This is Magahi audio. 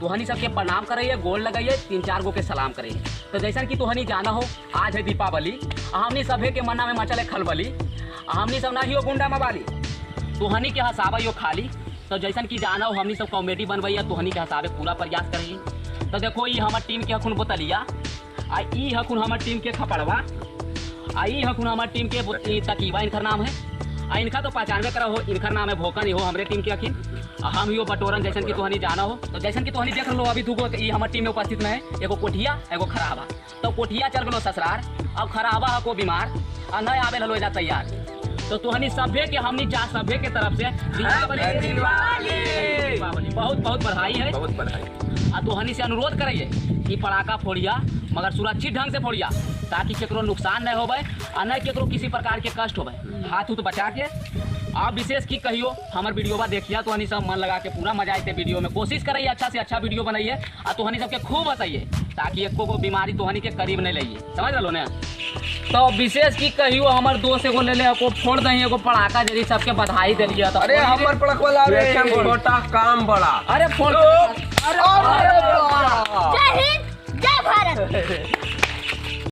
तोहनी सबके प्रणाम करैये, गोल लगैये, 3-4 गो के सलाम करैये। तो जैसन कि तोहनी जाना हो, आज है दीपावली, हमनी सभे के मना में मचल है खलबली, हमनी सब ना ही हो गुंडा मवाली, तोहनी के हंसाबै हो खाली। तो जैसन कि जाना हो हमनी सब कॉमेडी बनबैया, तोहनी के हंसाबे पूरा प्रयास करैये। तो देखो ई हमर टीम के हखुन बोतलिया, आ ई हखुन हमर टीम के खपड़वा, आ ई हखुन हमर टीम के तकीबा, इनकर नाम है। आ इनका तो पहचानबे करा हो, इनकर नाम है भोकन, हो हमरे टीम के अखिन। हम यो बटोरन, जैसन कि तोहनी जाना हो। तो जैसन कि तोहनी देख लो अभी दूगो ई हमर टीम में उपस्थित में है, एगो कोठिया एगो खराबा। तो कोठिया चल गलो ससुरार, अब खराबा हको बीमार, आ नहीं आवे हलो एजा तैयार। तो तोहनी सभे के हमनी जा सभे के तरफ से दीपावली बहुत बहुत बधाई है, बहुत बधाई। आ तोहनी से अनुरोध करैये कि पटाखा फोड़िया, मगर सुरक्षित ढंग से फोड़िया, ताकि केकरो नुकसान नहीं होवे आ नहीं केकरो किसी प्रकार के कष्ट होवे, हाथ उथ बचा के। आप विशेष की कहियो हमार वीडियोवा देखिया तो हनी सब मन लगा के पूरा मजा आते वीडियो में। कोशिश करइए अच्छा से अच्छा वीडियो बनाइए आ तोहनी सबके खूब हंसाइए, ताकि एको गो बीमारी तोहनी के करीब नहीं लइए, समझ रहो ना। तो विशेष की कहियो हमार दोस्त एगो ले ले को फोड़ दही एगो पटाखा जरी सबके बधाई देलिए। तो अरे हमर पड़कवा लावे, छोटा काम बड़ा। अरे फोड़।